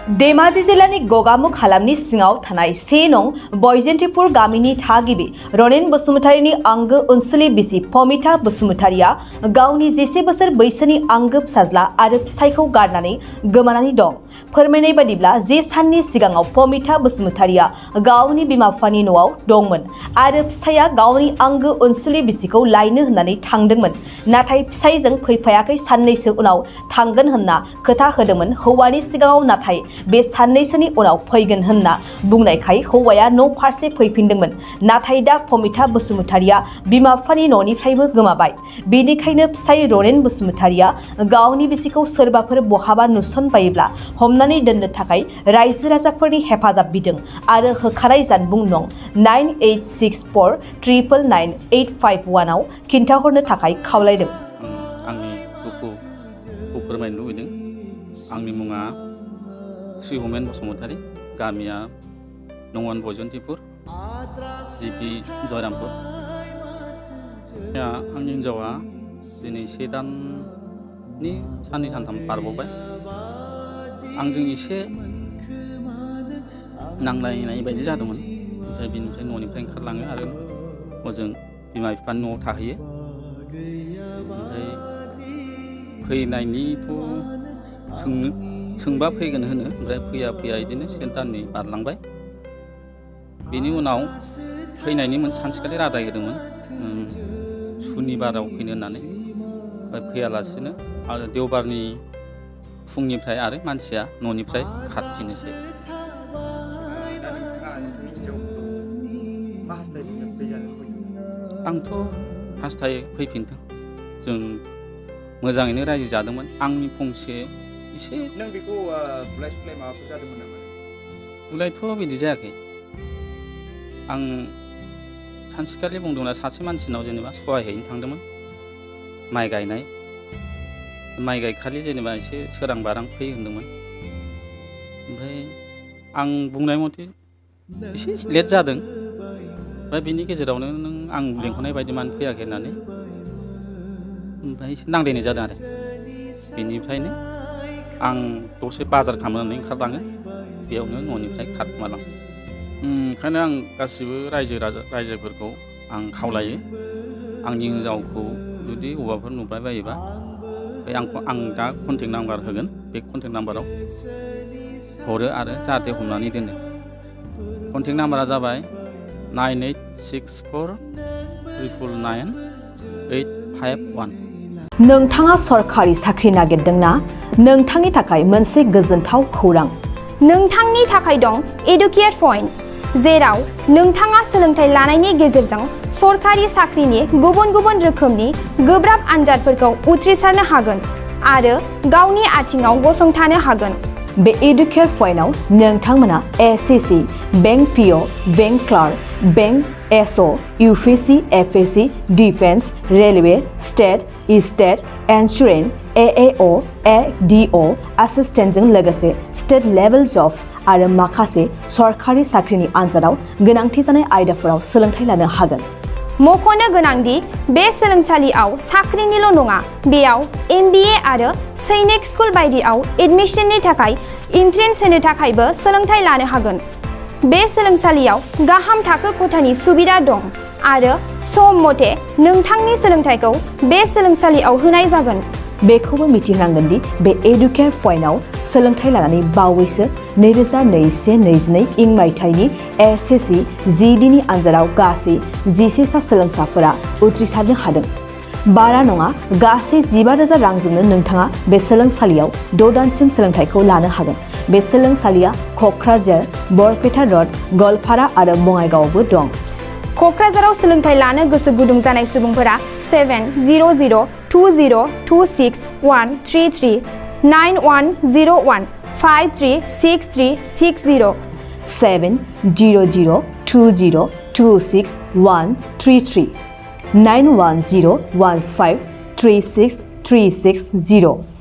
धेमाजि जिल्लानि गगामुख हालामनि सिङाव थानाय से नं बयजन गामिनि थागिबि रनेन बसुमतारीनि आंगो ओनसोलनि बिसि पमिता बसुमतारीया गावनि 11 बोसोर बैसोनि आंगो फिसाज्ला आरो फिसायखौ गारनानै गोमानानै दं। फोरमायनाय बादिब्ला जे साननि सिगाङाव पमिता बसुमतारीया गावनि बिमा-बिफानि न'आव दंमोन आरो फिसाया गावनि आंगो ओनसोलनि बिसिखौ लायनो होननानै थांदोंमोन। नाथाय फिसायजों फैफायाखै, साननैसो उनाव थांगोन होनना खोथा होदोंमोन हौवानि सिगाङाव। नाथाय बे साननैसोनि उनाव फैगोन होनना बुंनायखाय हौवाया न' फारसे फैफिनदोंमोन। नाथाय दा पमिता बसुमतारीया बिमा-बिफानि न'निफ्रायबो गोमाबाय। बेनिखायनो फिसाय रनेन बसुमतारीया गावनि बिसिखौ सोरबाफोर बहाबा नुसनबायोब्ला हमनानै दोननो थाखाय रायजो राजाफोरनि हेफाजाब बिदों आरो होखानाय जानबुं नं 9864999851 आव खिन्थाहरनो थाखाय खावलायदों। आंनि दुखुखौ फोरमायनो लुबैदों। आंनि मुङा श्री होमेन बसुमतारी, गामिया नंगन बयजनटिपुर, जिपि जयरामपुर। आंनि हिन्जावा दिनै 1 दाननि साननै सानथाम बारबावबाय। आंजों एसे नांलायनाय बायदि जादोंमोन। ओमफ्राय बिनिफ्राय न'निफ्राय ओंखारलाङो आरो ओजों बिमा-बिफानि न'आव थाहैयो। ओमफ्राय फैनायनिथ' सोंबा फैगोन होनो, ओमफ्राय फैया बिदिनो 1 दाननि बारलांबाय। बेनि उनाव फैनायनि सानसेखालि रादाय होदोंमोन सुनिबाराव फैनो होननानै, ओमफ्राय फैयालासेनो आरो देवबारनि फुंनिफ्राय आरो मानसिया न'निफ्राय खारफिनोसै। आंथ' हास्थायो फैफिनथों, जों मोजाङैनो रायजो जादोंमोन। आंनि फंसे एसे नों बेखौ बुलाय सुलाय माबाफोर जादोंमोन नामा? बुलायथ' बिदि जायाखै। आं सानसेखालि बुंदोंना सासे मानसिनाव जेनेबा सहाय हैनो थांदोंमोन, माइ गायनाय। माइ गायखालि जेनेबा एसे सोरां बारां फै होनदोंमोन। ओमफ्राय आं बुंनाय मथे एसे लेट जादों। ओमफ्राय बिनि गेजेरावनो नों आं लेंहरनाय बायदि मानो फैयाखै होननानै ओमफ्राय एसे नांलायनाय जादों आरो। बेनिफ्रायनो आं दसे बाजार खालामनानै ओंखारलाङो, बेयावनो न'निफ्राय खारखोमालाङो। ओंखायनो आं गासिबो रायजोफोरखौ आं खावलायो, आंनि हिन्जावखौ जुदि बबावबाफोर नुबाय बायोबा आं दा कन्टेक्ट नाम्बार होगोन, बे कन्टेक्ट नाम्बाराव हरो आरो जाहाथे हमनानै दोनो। कन्टेक्ट नाम्बारा जाबाय 9864999851। नोंथाङा सरखारि साख्रि नागिरदोंना? नोंथांनि थाखाय मोनसे गोजोनथाव खौरां। नोंथांनि थाखाय दं एडुकेट पइन्ट, जेराव नोंथाङा सोलोंथाइ लानायनि गेजेरजों सरखारि साख्रिनि गुबुन गुबुन रोखोमनि गोब्राब आनजादफोरखौ उथ्रिसारनो हागोन आरो गावनि आथिङाव गसंथानो हागोन। बे एडुकेट पइन्टआव नोंथांमोना SSC, bank PO, bank clerk, bank SO, UPSC, FSC, defence, railway, state insurance, AAO, ADO एसिस्टेन्टजों लोगोसे स्टेट लेभेल जब आरो माखासे सरखारि साख्रिनि आनजादाव गोनांथि जानाय आयदाफोराव सोलोंथाइ लानो हागोन। मख'नो गोनांदि बे सोलोंसालियाव साख्रिनिल' नङा, बेयाव MBA आरो सैनिक स्कुल बायदियाव एडमिशननि थाखाय एन्ट्रेन्स होनो थाखायबो सोलोंथाइ लानो हागोन। बे सोलोंसालियाव गाहाम थाखो खथानि सुबिदा दं आरो सम मथे नोंथांनि सोलोंथाइखौ बे सोलोंसालियाव होनाय जागोन। बेखौबो मिथिनांगोन दि बे एडुकेट पइन्टआव सोलोंथाइ लानानै बावैसो 2021-22 इं मायथाइनि एसएससि जिडिनि आनजादाव गासै 11 सा सोलोंसाफोरा उथ्रिसारनो हादों। बारा नङा, गासै 15,000 रांजोंनो नोंथाङा बे सोलोंसालियाव 6 दानसिम सोलोंथाइखौ लानो हागोन। बे सोलोंसालिया क'क्राझार, बरपेटा रड, गवालपारा आरो बङाइगावआवबो दं। क'क्राझाराव सोलोंथाइ लानो गोसो गुदुं जानाय सुबुंफोरा 70020261133 9101536360 70020261133 9101536360